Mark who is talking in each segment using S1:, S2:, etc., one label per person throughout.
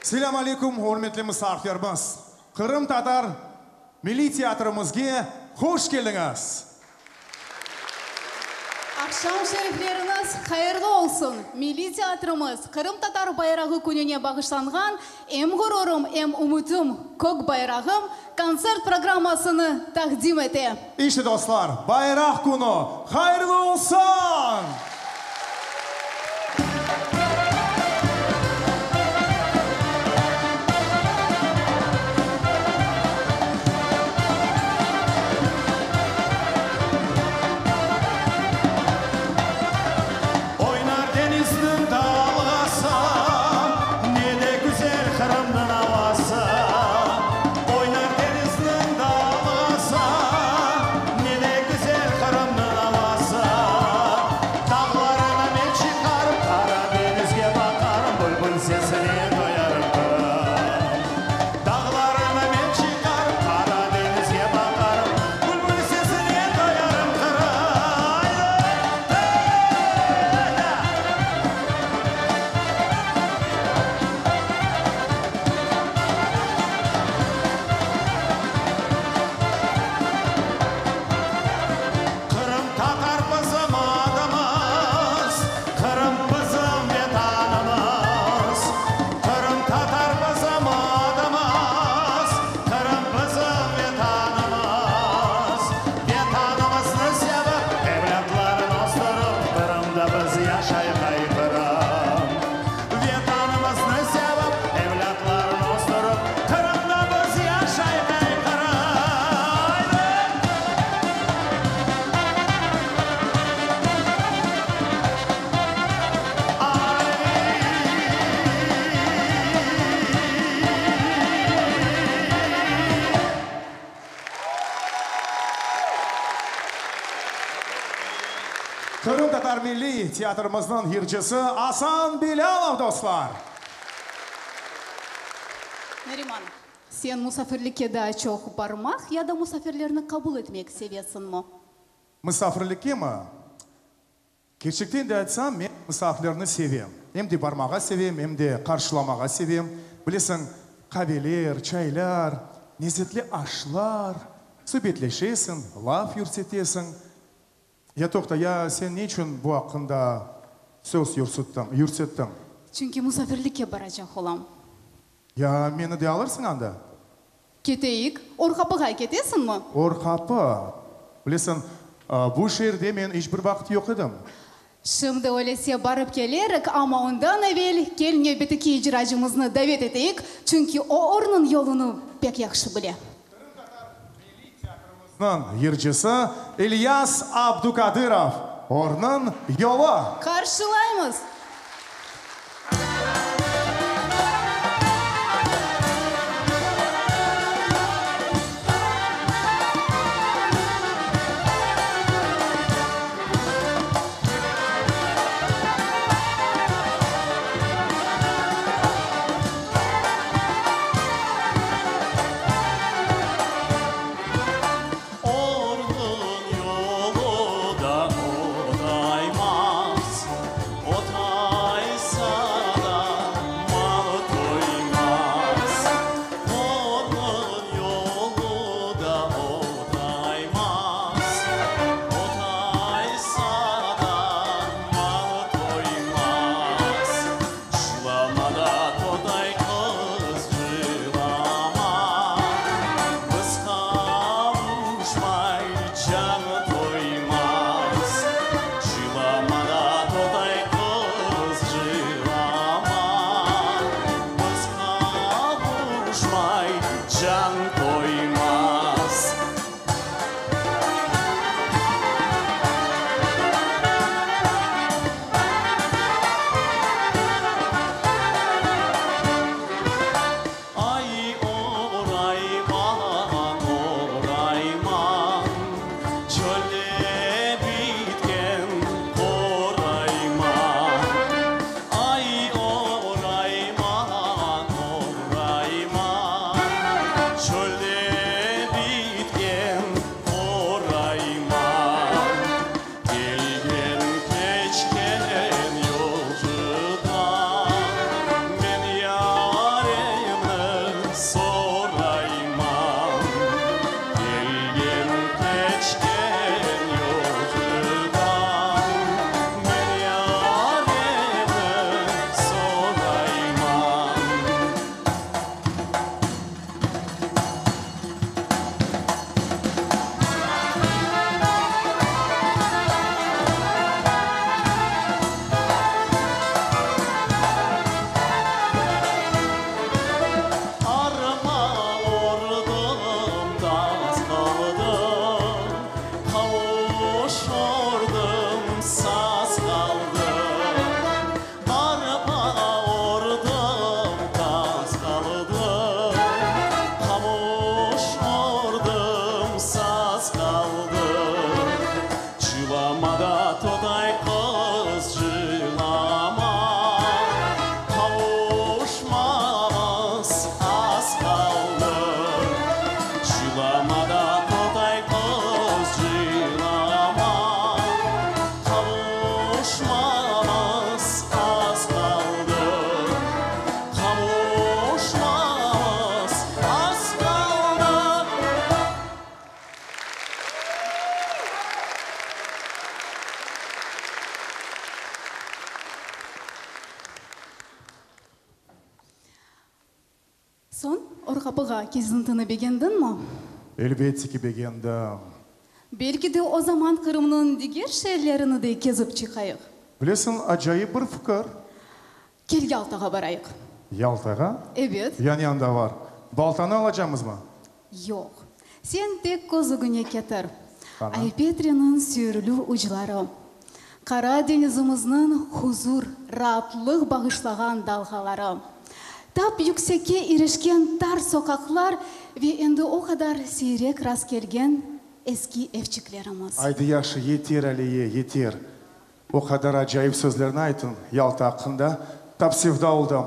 S1: Selâm aleyküm, ürmetli musafirimiz! Qırımtatar milliy teatrimizge hoş keldiñiz!
S2: Aqşam şerifleriñiz hayırlı olsun! Milliy teatrimiz Qırımtatar bayrağı kününe bağışlanğan Em ğururım, em ümütim, kök bayrağım kontsert programmasını taqdim ete.
S1: İşte, dostlar, Bayraq künü hayırlı olsun!
S3: Oynar deñizniñ dalğası, Ne de güzel Qırımnıñ avası. Oynar deñizniñ dalğası, Ne de güzel Qırımnıñ avası. Dağlarına men çıqarım, Qara deñizge baqarım, Bülbül sesine doyarım, Qırım. Dağlarına men çıqarım, Qara deñizge baqarım, Bülbül sesine doyarım, Qırım. Qırım tatar bizim adımız, Qırım bizim Vetanımız. Qırım tatar bizim adımız, Qırım bizim Vetanımız. Vetanımıznı sevip, evlâtlarını östürip, Qırımda biz yaşayıq, ay Qırım. Vetanımıznı sevip, evlâtlarını östürip, Qırımda biz yaşayıq, ey Qırım. Aydı!
S1: Qırımtatar milliy teatrimizniñ yırcısı Asan Bilâlov, dostlar!
S2: Nariman, sen musafirlikke daa çoq barmaq ya da musafirlerni qabul etmek sevesiñmi?
S1: Musafirlikkemi? Kerçekten de aytsam, men musafirlerni sevem. Em de barmağa sevem, em de qarşılamağa sevem. Bilesiñ, qaveler, çaylar, lezetli aşlar, subetleşesiñ, laf yürsetesiñ. Ya toqta, ya sen ne içün bu aqqında söz yürsettiñ?
S2: Çünki musafirlikke baracaq olam.
S1: Ya meni de alırsıñ anda?
S2: Keteyik. Orqapığa ketesiñmi?
S1: Orqapı. Bilesiñ, bu şeerde men iç bir vaqıt yoq edim.
S2: Şimdi öylese barıp kelerik, amma ondan evel kel nevbeteki icracımıznı davet eteyik, çünki o Ornıñ yolunı pek yahşı bile.
S1: Qırımtatar milliy teatrımıznıñ yırcısı İlyas Abdukadırov, Ornıñ yolu.
S2: Qarşılaymız!
S3: Ornıñ yolu da otaymaz.
S4: Cılamada today qız cılama, Qavuşmamız az qaldı. Cılamada today qız cılama, Qavuşmamız az qaldı. Qavuşmamız az qaldı.
S2: Soñ, Orqapığa kezintini begendiñmi?
S1: Elbette ki, begendim.
S2: Belki de o zaman Qırımnıñ diger şeerlerini de kezip çıqayıq?
S1: Bilesiñ, acayip bir fikir.
S2: Kel Yaltağa barayıq.
S1: Yaltağa?
S2: Ebet.
S1: Ya ne anda bar? Baltanı alacamızmı?
S2: Yoq. Sen tek közügine ketir.
S1: Qana?
S2: Ay-Petriniñ süyürli ucları, Qara deñizimizniñ huzur, raatlıq bağışlağan dalğaları, tap yüksekke irişken tar soqaqlar ve endi o qadar siyrek rastkelgen eski evçiklerimiz.
S1: Aydı yahşı, yeter, Aliye, yeter. O qadar acayip sözlerni aytıñ Yalta aqqında, tap sevda oldım.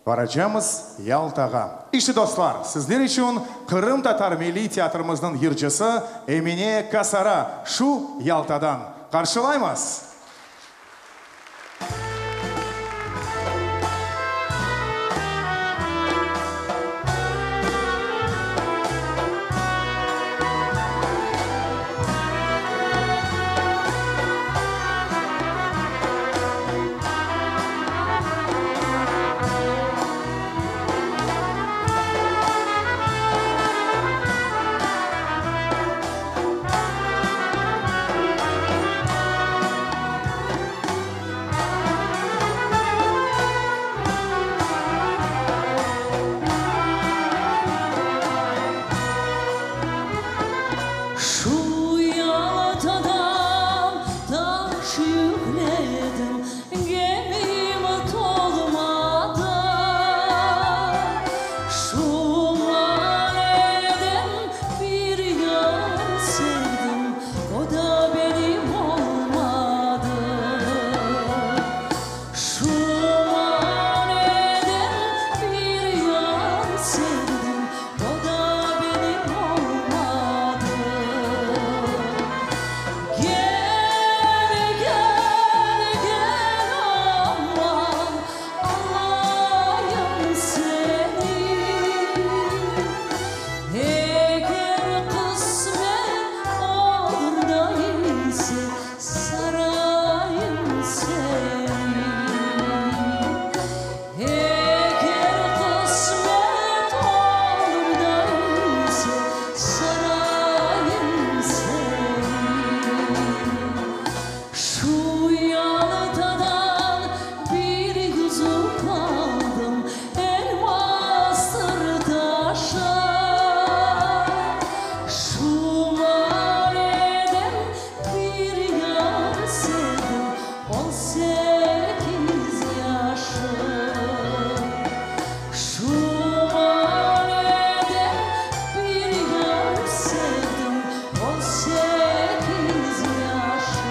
S1: Baracamız Yaltağa. İşte, dostlar, sizler içün Qırımtatar milliy teatrımıznıñ yırcısı Emine Kasara şu Yaltadan. Qarşılaymız!
S5: Şu Yaltadan taş yükledim, Gemim tolmadı. Şu maaleden bir yar sevdim, O da benim olmadı. Şu maaleden bir yar sevdim, O da benim olmadı. Gel, gel, gel aman, alayım seni. Eger qısmet olur da ise, sarayım seni. Eger qısmet olur da ise, sarayım seni. Şu Yaltadan bir yüzük aldım, elmastır taşı. Şu maaleden bir yar sevdim, 18 yaşı. Şu maaleden bir yar sevdim, 18 yaşı.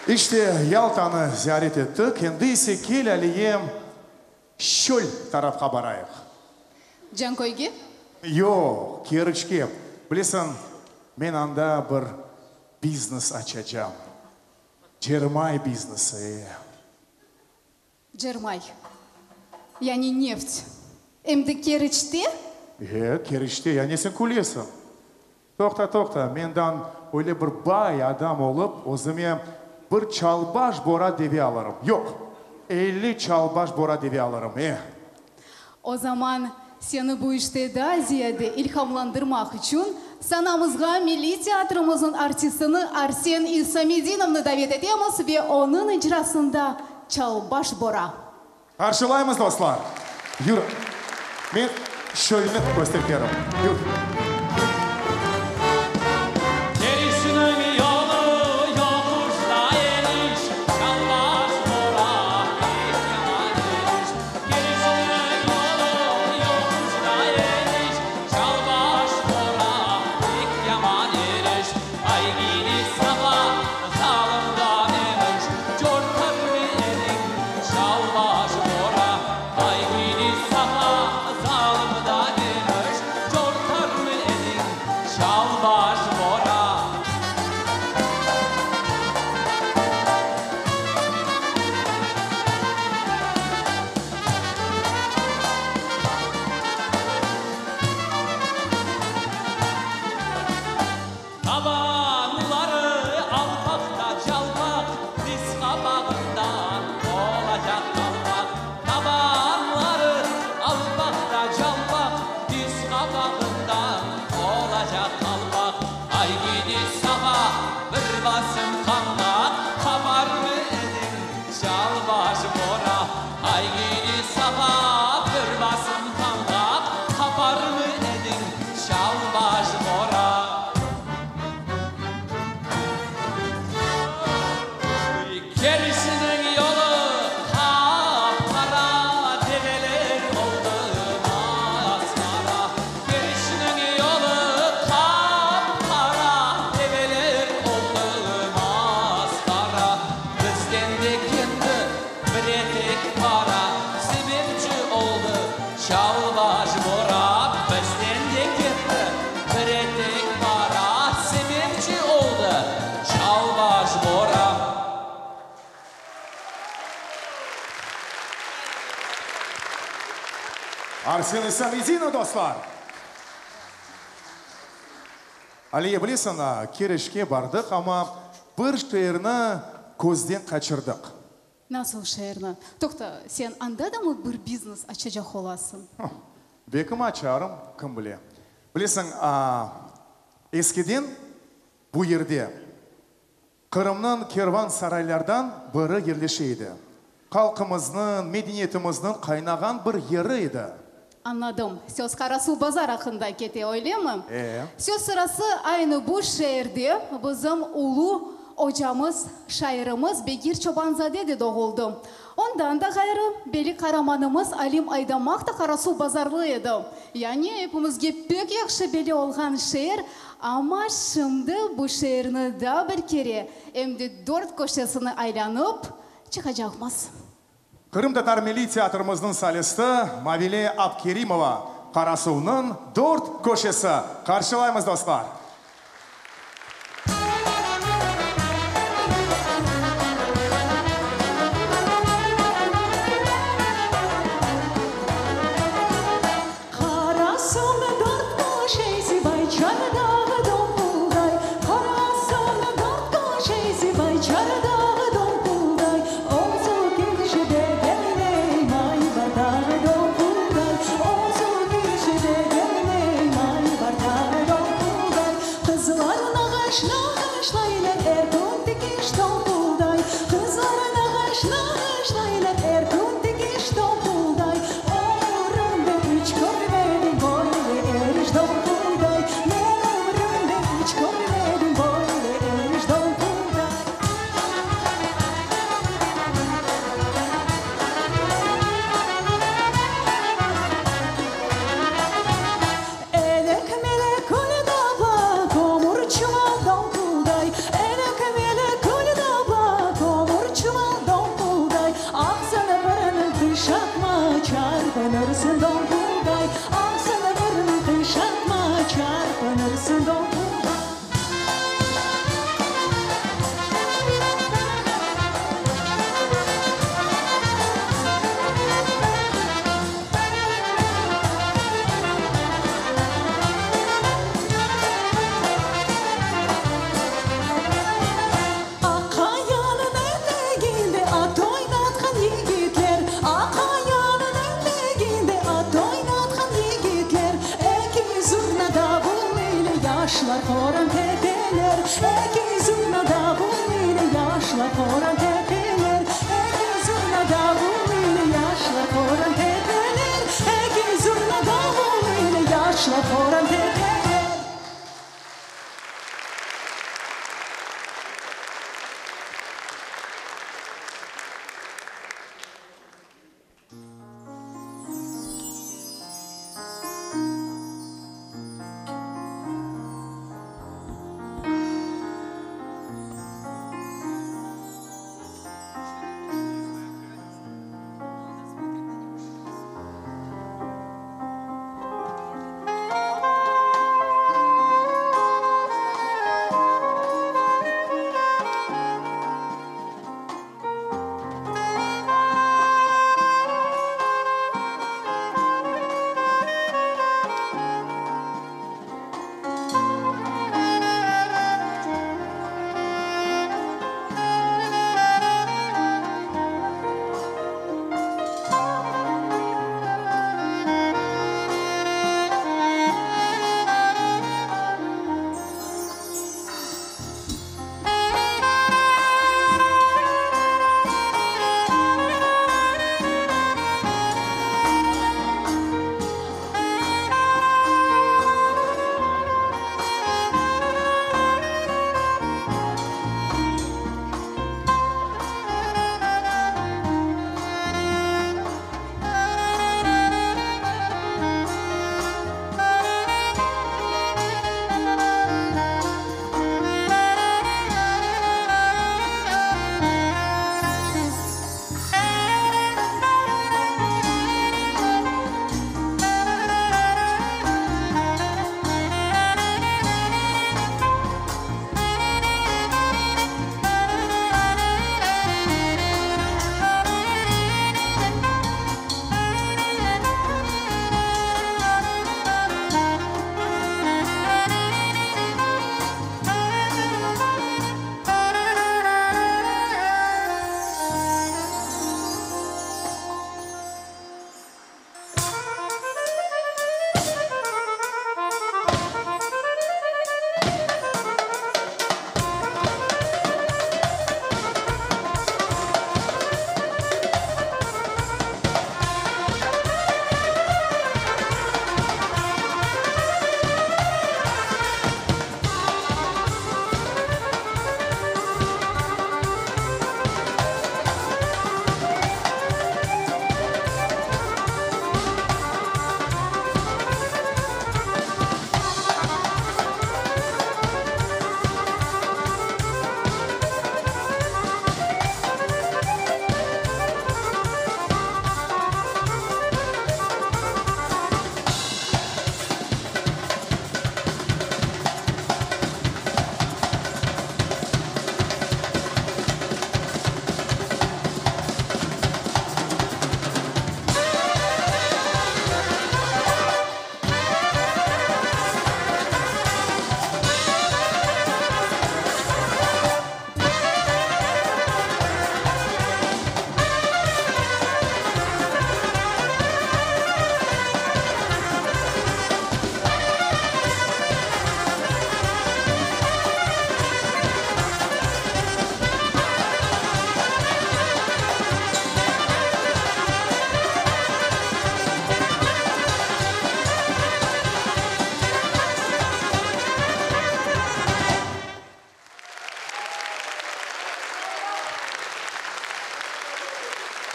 S1: İşte, Yaltanı ziyaret ettik, endi ise kel, Aliye, çöl tarafqa barayıq.
S2: Canköyge?
S1: Yoq, Keriçke. Bilesiñ, men anda bir biznes açacam. Cermay biznesi, e.
S2: Cermay, yani neft. Em de Keriçte?
S1: E, Keriçte. Ya ne sen külesiñ? Toqta, toqta, mendan öyle bir bay adam olıp, özüme bir çalbaş bora deve alırım. Yoq, 50 çalbaş bora deve alırım, e.
S2: O zaman seni bu işte daa ziyade ilhamlandırmaq içün sanamızğa Milliy teatrimizniñ artistini Arsen İsamedinovnı davet etemiz ve onıñ icrasında Çalbaş bora.
S1: Qarşılaymız, dostlar! Yür, men çölni kösterterim. Yür.
S4: Keriçniñ yolu yoquşta eniş, Çalbaş bora pek yaman eniş. Keriçniñ yolu yoquşta eniş, Çalbaş bora pek yaman eniş. Ay gidi saba zalımdan emiş, Cortar mı ediñ, çalbaş bora? Ay gidi saba zalımdan emiş, Cortar mı ediñ, çalbaş bora? Tabanları alpaq da calpaq, Tiz qabağından olacaq qalpaq. Tabanları alpaq da calpaq, Tiz qabağından olacaq qalpaq. Ay gidi saba bir basım qañğaq, Qapar mı ediñ, çalbaş bora? Ay gidi saba bir basım qañğaq, Qapar mı ediñ, çalbaş bora? Keriçniñ yolu qap-qara, Develer oldı masqara. Keriçniñ yolu qap-qara, Develer oldı masqara. Bizden de ketti bir etek para, Sebepçi oldı çalbaş bora. Bizden de ketti bir etek para, Sebepçi oldı çalbaş bora.
S1: Arsen İsamedinov, dostlar! Aliye, bilesiñ, Keriçke bardıq, amma bir şeerni közden qaçırdıq.
S2: Nasıl şeerni? Toqta, sen anda da mı bir biznes açacaq olasıñ?
S1: Belkim açarım, kim bile. Bilesiñ, eskiden bu yerde Qırımnıñ kervan saraylardan biri yerleşe edi. Halqımıznıñ, medeniyetimizniñ qaynağan bir yeri edi.
S2: Añladım. Söz Qarasuvbazar aqqında kete, öylemi?
S1: E.
S2: Söz sırası, aynı bu şeerde bizim ulu ocamız, şairimiz Bekir Çoban-zade de doğuldı. Ondan da ğayrı, belli qaramanımız Alim Aydamaq da Qarasuvbazarlı edi. Yani epimizge pek yahşı belli olğan şeer, amma şimdi bu şeerni daa bir kere, em de dört köşesini aylanıp çıqacaqmız.
S1: Qırımtatar milliy teatrimizniñ solisti Mavile Abkerimova, Qarasuvnıñ dört köşesi. Qarşılaymız, dostlar!
S5: Qarasuvnıñ dört köşesi bay, çardağı dompuldai. Qarasuvnıñ dört köşesi bay, çardağı dompuldai. Özü kişi degen ney, may bardağı dompuldai. Özü kişi degen ney, may bardağı dompuldai. Eki zurna davul ile yaşlar horan tepeler. Eki zurna davul ile yaşlar horan tepeler. Eki zurna davul ile yaşlar horan tepeler.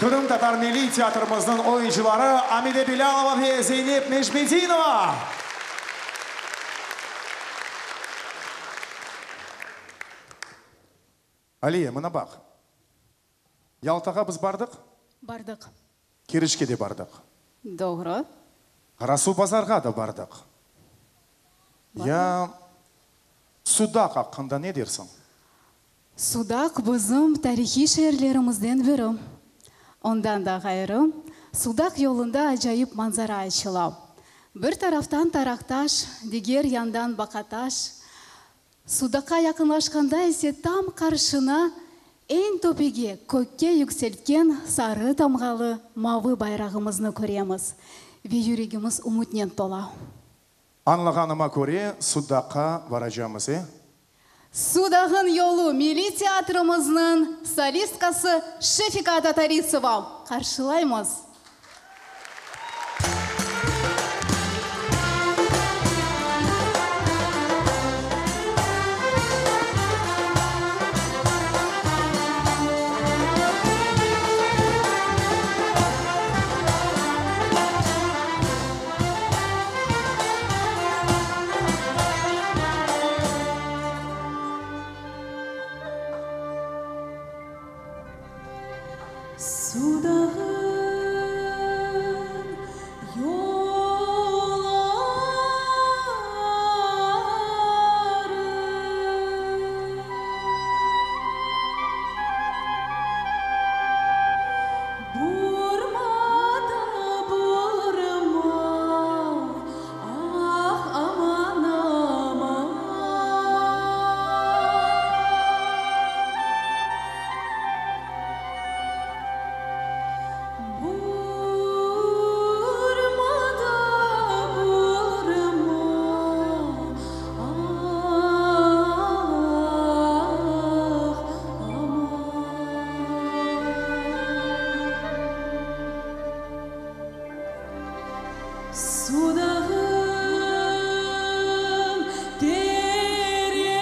S1: Qırımtatar milliy teatrimizniñ oyuncıları Amide Bilâlova ve Zeynep Necmedinova. Aliye, mına baq. Yaltağa biz bardıq?
S2: Bardıq.
S1: Keriçke de bardıq.
S2: Doğru.
S1: Qarasuvbazarğa da bardıq. Ya Sudaq aqqında ne dersiñ?
S2: Sudaq bizim tarihiy şeerlerimizden biri. Ondan da ğayrı, Sudaq yolunda acayip manzara açıla. Bir taraftan Taraqtaş, diger yandan Baqataş. Sudaqqa yaqınlaşqanda ise tam qarşına eñ töpege, kökke yükseltken sarı tamğalı mavı bayrağımıznı köremiz ve yüregimiz ümütnen tola.
S1: Añlağanıma köre, Sudaqqa varacamız, e?
S2: Sudağın yolu milliy teatrimizniñ solistkası Şefika Tatarisova. Qarşılaymız!
S5: Sudağın yolları. Burma da burma, ah, aman, aman. Burma da burma, ah, aman. Sudağın terekleri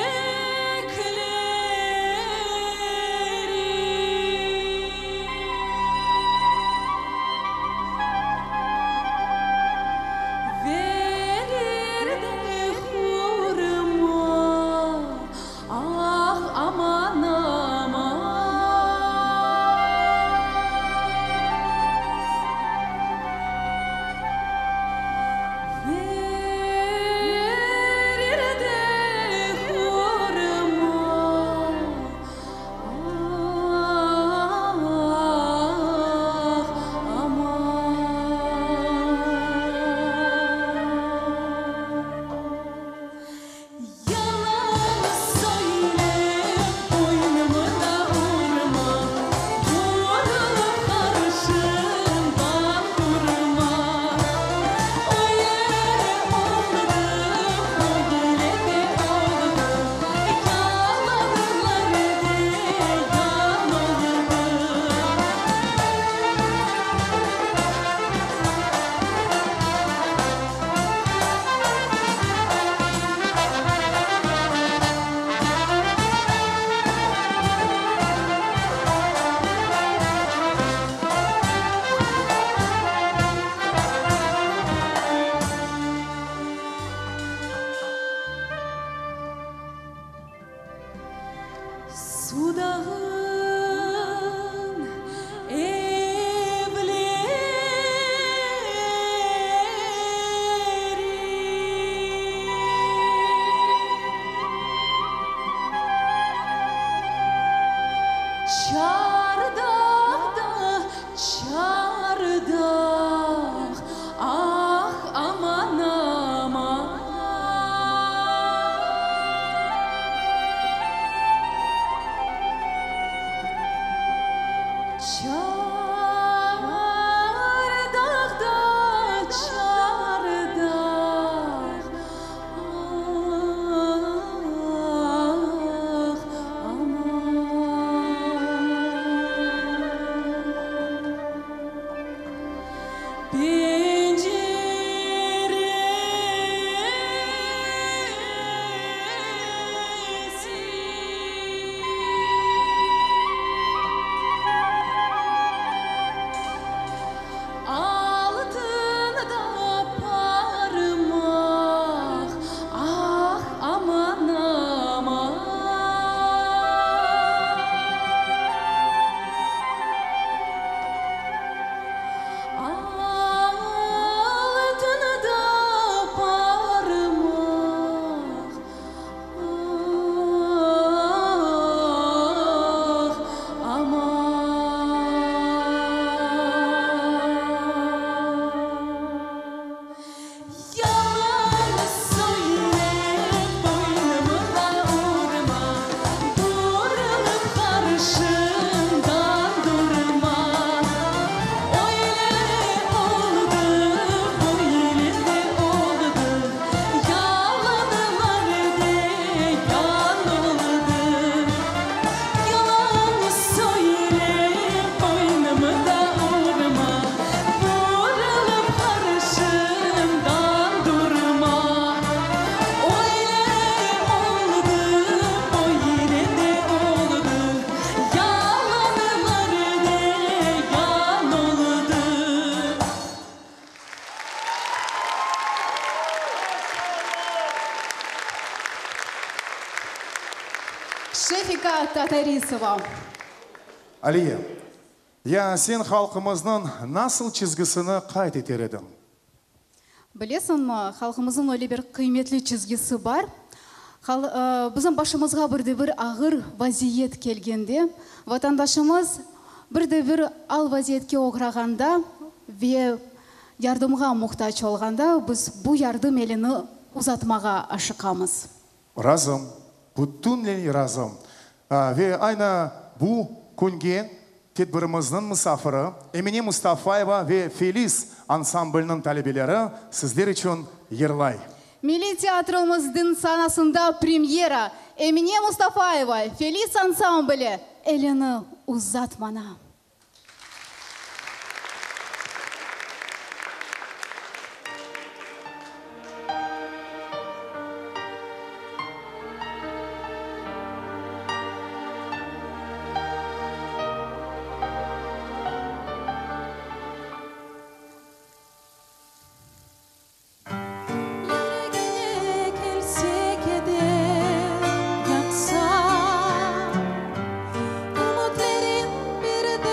S5: Verir de hurma, ah, aman, aman. Verir de hurma, ah, aman. Yalan söylep boynuma da urma, Vurup karşımdan durma. O yere oldu, o yere de oldu, Yalanlar de yan oldu. Sudağın evleri Çardaqta çardaq, ah, aman, aman.
S2: Şefika Tatarisova.
S1: Aliye, ya sen halqımıznıñ nasıl çizgisini qayd eter ediñ?
S2: Bilesiñmi, halqımıznıñ öyle bir qıymetli çizgisi bar, bizim başımızğa bir de bir ağır vaziyet kelgende, vatandaşımız bir de bir al-vaziyetke oğrağanda ve yardımğa muhtac olğanda, biz bu yardım elini uzatmağa aşıqamız.
S1: Razım, bütünley razım. Ve aynı bu künge tedbirimizniñ musafiri Emine Mustafayeva ve Felis ansambliniñ talebeleri sizler içün yırlay.
S2: Milliy teatromızdın sanasında premyera, Emine Mustafayeva, Felis ansambli, Elini uzat maña.
S5: Yüregine kelse keder yaqsa, Ümütlerim birden.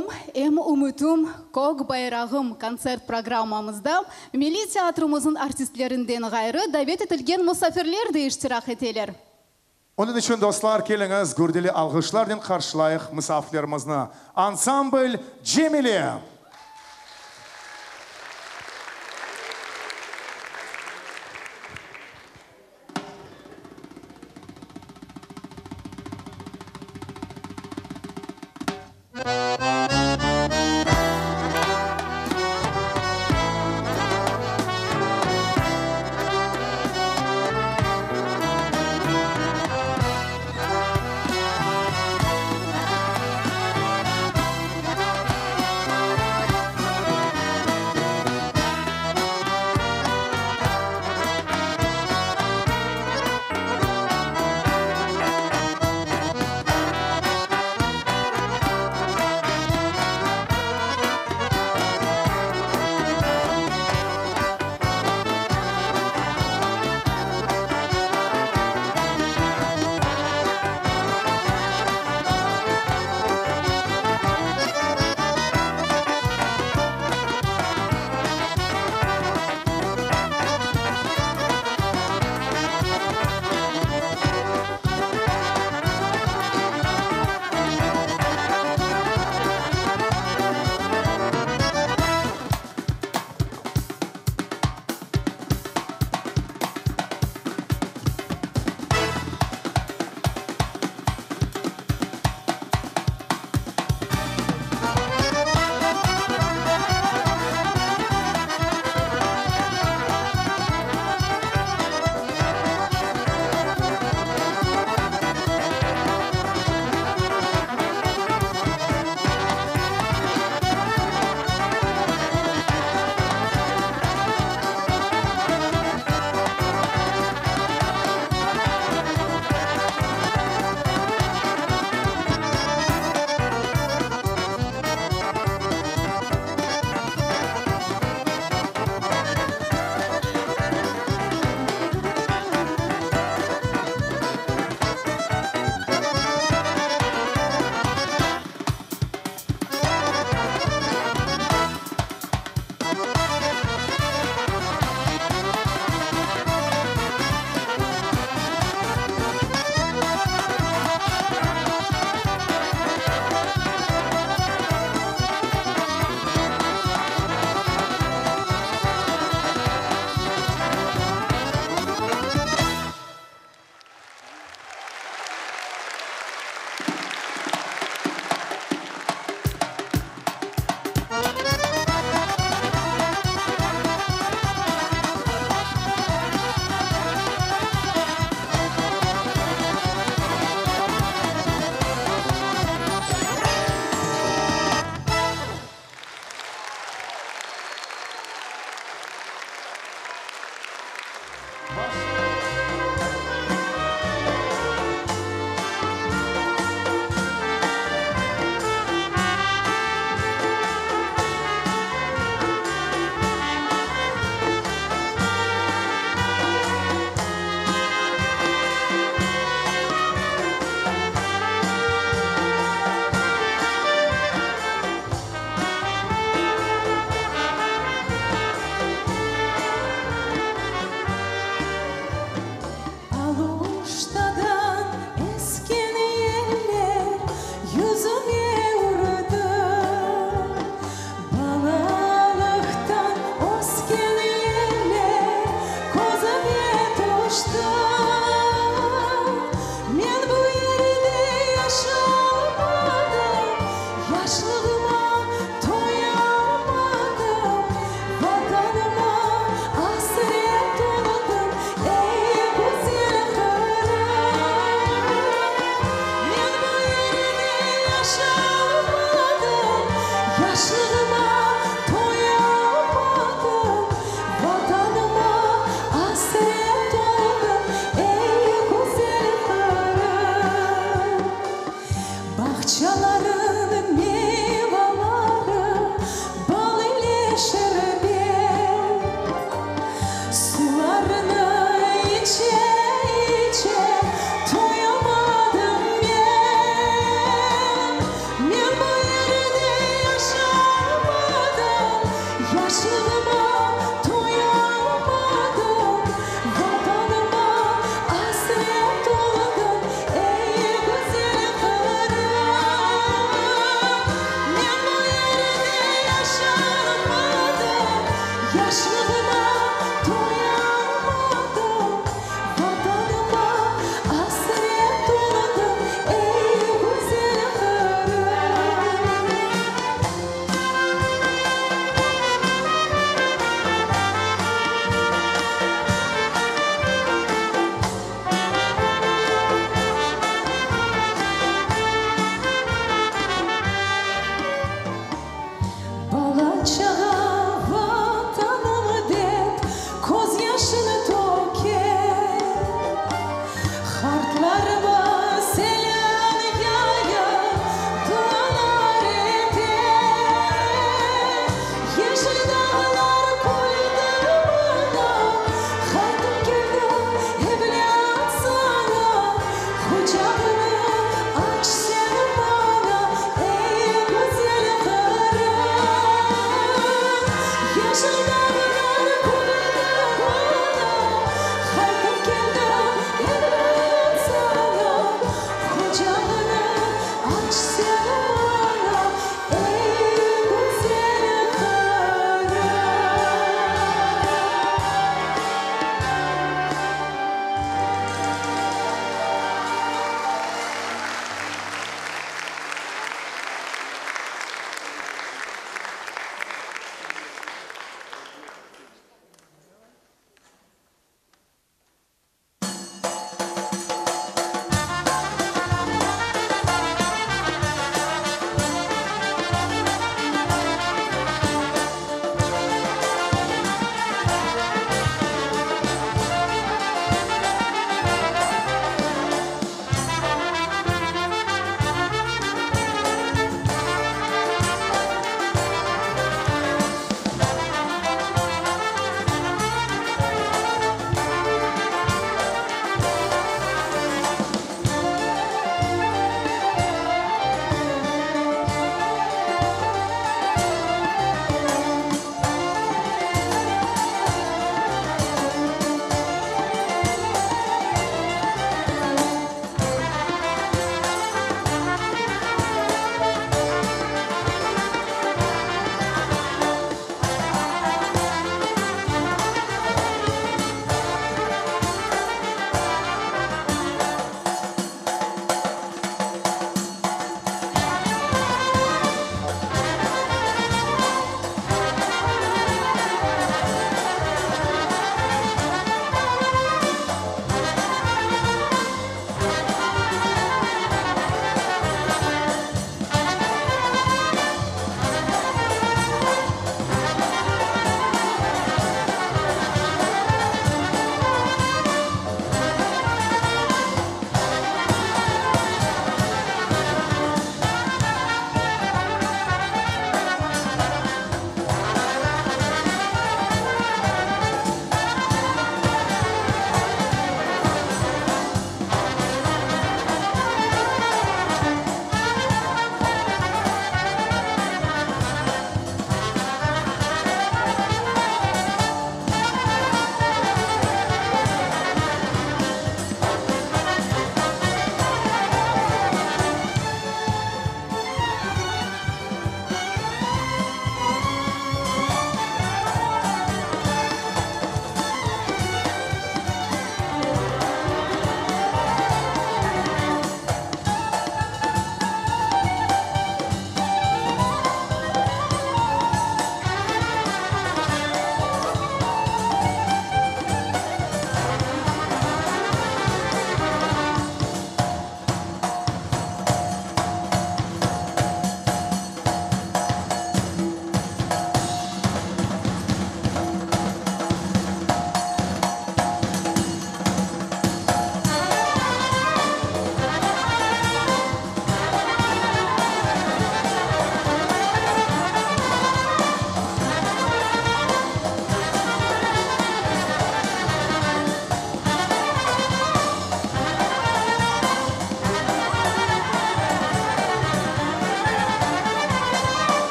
S2: ğururım, em ümütim, kök bayrağım kontsert programmamızda Milliy teatromıznıñ artistlerinden ğayrı davet etilgen musafirler de iştirak eteler.
S1: Onıñ içün, dostlar, keliñiz, gürdeli alğışlarnen qarşılayıq musafirlerimizni, ansambl Cemile!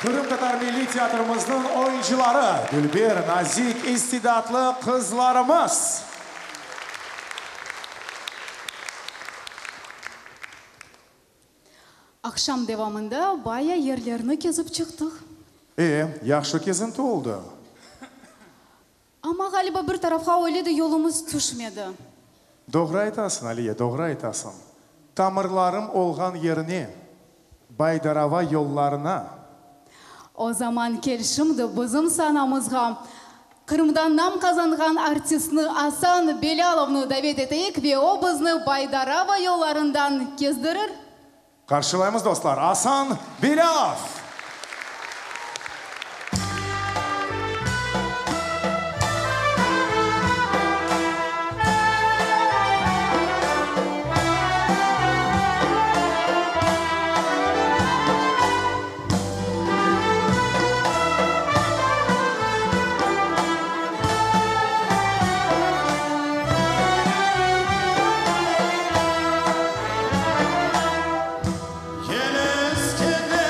S1: Qırımtatar milliy teatrimizniñ oyuncıları, dülber, nazik, istidatlı qızlarımız!
S2: Aqşam devamında baya yerlerni kezip çıqtıq.
S1: E, yahşı kezinti oldı.
S2: Amma, ğaliba, bir tarafqa öyle de yolumız tüşmedi.
S1: Doğru aytasıñ, Aliye, doğru aytasıñ. Tamırlarım olğan yerine, Baydarava yollarına.
S2: O zaman kel şimdi bizim sanamızğa Qırımda nam qazanğan artistni Asan Belâlovnı davet eteyik ve o bizni Baydarava yollarından kezdirir.
S1: Qarşılaymız, dostlar, Asan Belâlov!
S3: Yel eskende.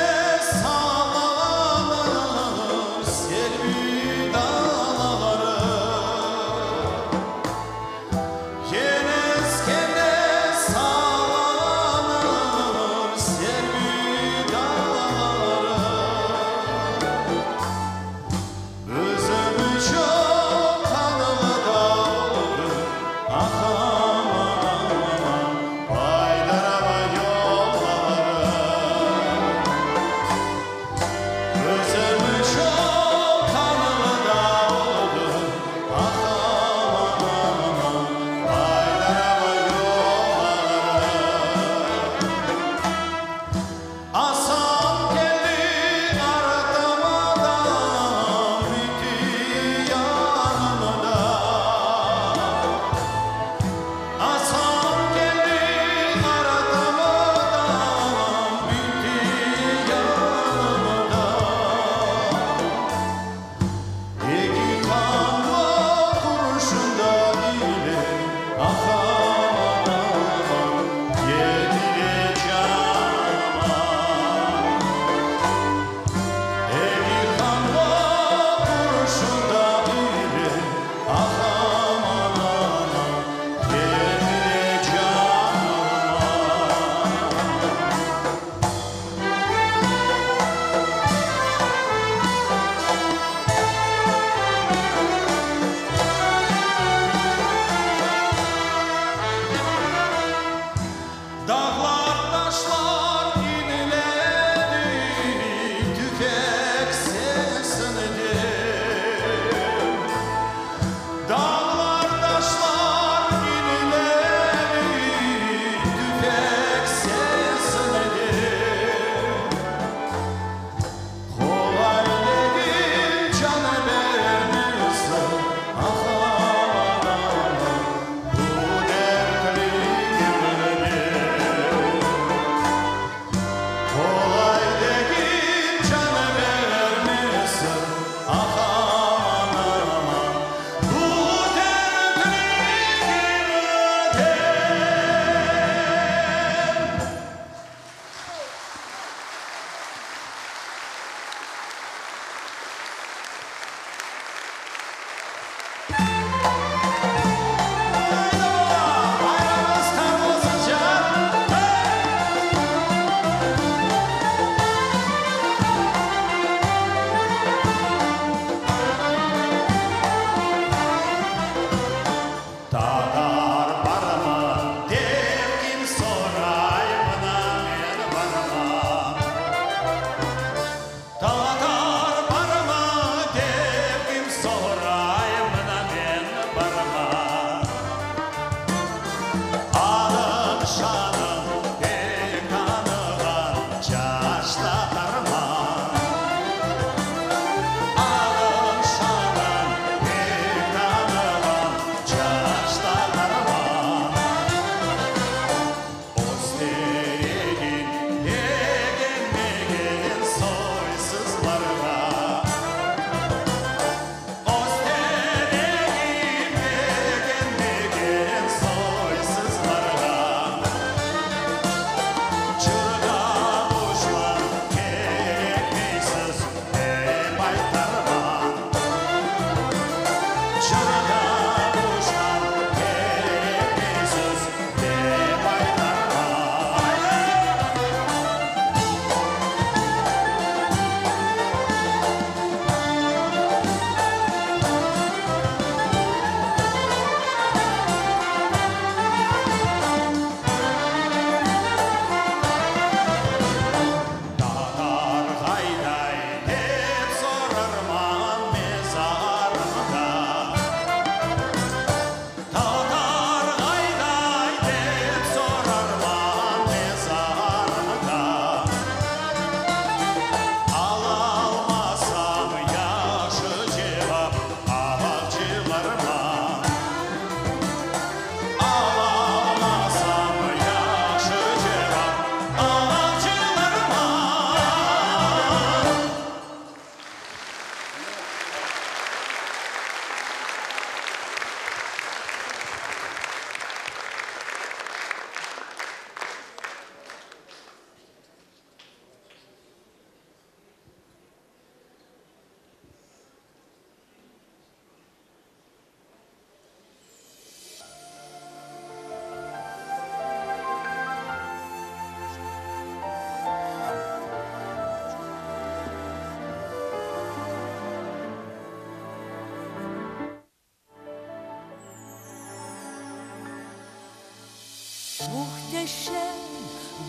S5: Muhteşem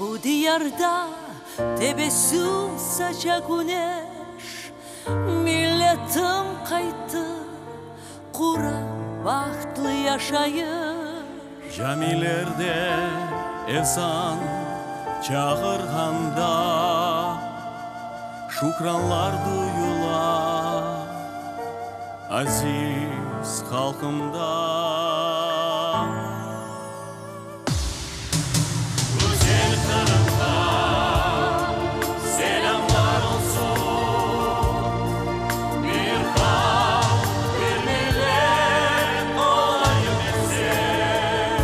S5: bu diyarda tebessüm saça küneş, Milletim qayttı, qura bahtlı yaşayış.
S3: Camilerde ezan çağırğanda, Şükranlar duyula aziz halqımda. Güzel Qırımğa selâmlar olsun, Bir halq, bir millet olayıq desem.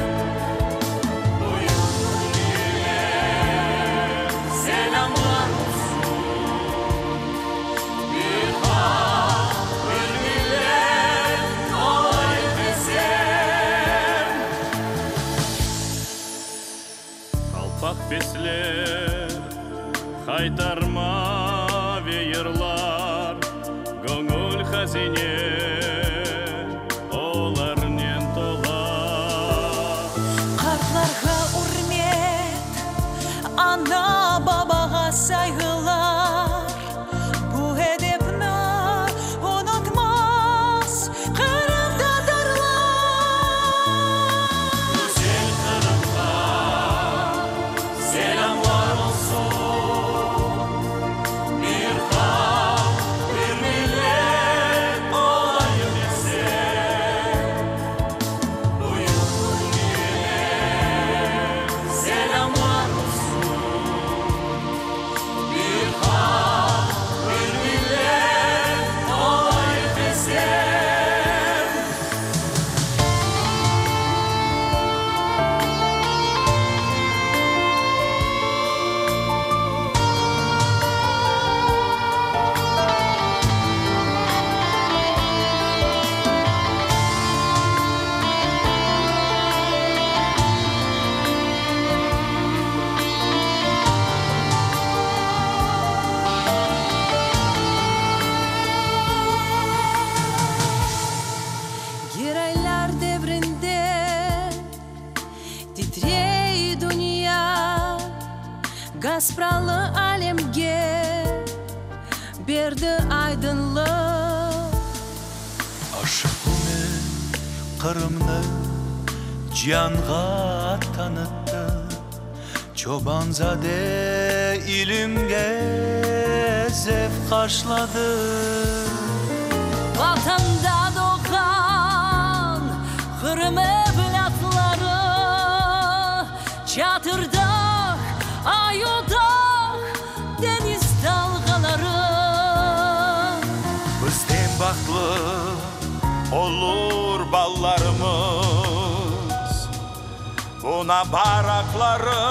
S3: Büyük Türkiyege selâmlar olsun, Bir halq, bir millet olayıq desem. Qalpaq fesler, haytarma ve yırlar, Göñül hazine olarnen tola.
S5: Qartlarğa ürmet, ana-babağa sayğılar, Bu edepni unutmaz qırımtatarlar.
S3: Güzel Qırımğa selâmlar olsun, Bir halq, bir millet olayıq desem. Büyük Türkiyege selâmlar olsun, Bir halq, bir millet olayıq desem.
S5: Giraylar devrinde titrey dünya, Gaspralı alemge berdi aydınlıq.
S3: Aşıq Ümer Qırımnı cianğa tanıttı, Çoban-zade ilimge zevq aşladı.
S5: Vatanda doğğan Qırım evlâtları, Çatırdağ, Ayudağ, deñiz dalğaları.
S3: Bizden bahtlı olur ballarımız, Buña bar aqları.